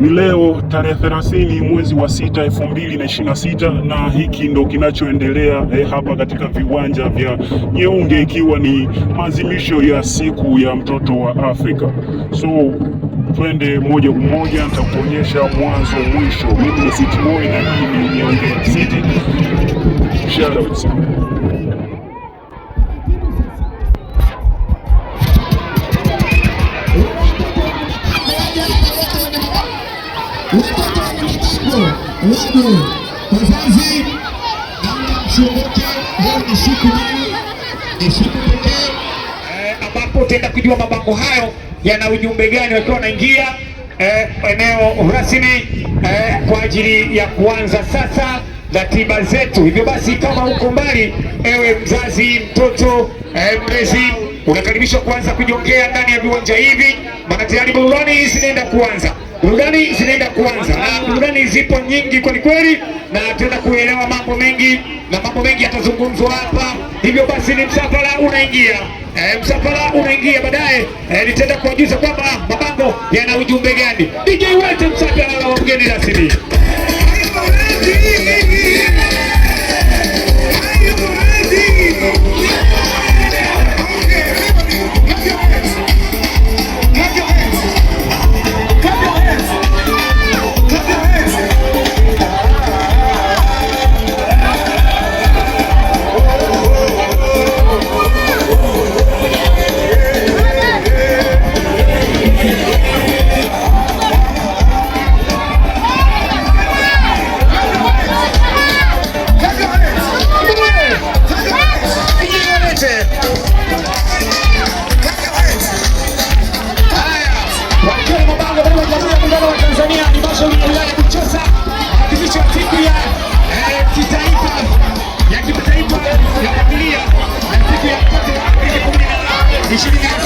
Ni leo tarehe 30 mwezi wa 6 2026, na hiki ndo kinachoendelea hapa katika viwanja vya Nyeunge, ikiwa ni maadhimisho ya siku ya mtoto wa Afrika. So twende moja kwa moja, nitakuonyesha mwanzo mwisho. Mimi ni City Boy na hii ni Nyeunge City. Shout out. Watoto wenye mabango waje, wazazi naomba msiondoke. Leo ni siku maalum, ni siku pekee ambapo utaenda kujua mabango hayo yana ujumbe gani wakiwa wanaingia eneo rasmi kwa ajili ya kuanza sasa ratiba zetu. Hivyo basi, kama uko mbali, ewe mzazi, mtoto, mlezi, unakaribishwa kuanza kujongea ndani ya viwanja hivi, maana tayari burudani zinaenda kuanza, burudani zinaenda kuanza, na burudani zipo nyingi kweli kweli, na tunaenda kuelewa mambo mengi na mambo mengi yatazungumzwa hapa. Hivyo basi ni msafara unaingia, msafara unaingia baadaye. Nitaenda kuwajuza kwamba mabango yana ujumbe gani. DJ wetu msafara wa mgeni rasmi. Are you ready? Are you ready? Okay, everybody, clap your hands. Clap your hands. Clap your hands. Clap your hands. Clap your hands. Clap your hands. DJ walete. Clap your hands. Haya, wakiwa na mabango kutoka Jamhuri ya Muungano wa Tanzania, halmashauri ya wilaya ya Buchosa, maadhimisho ya siku ya kitaifa ya kimataifa ya familia na siku ya mtoto wa Afrika 2026.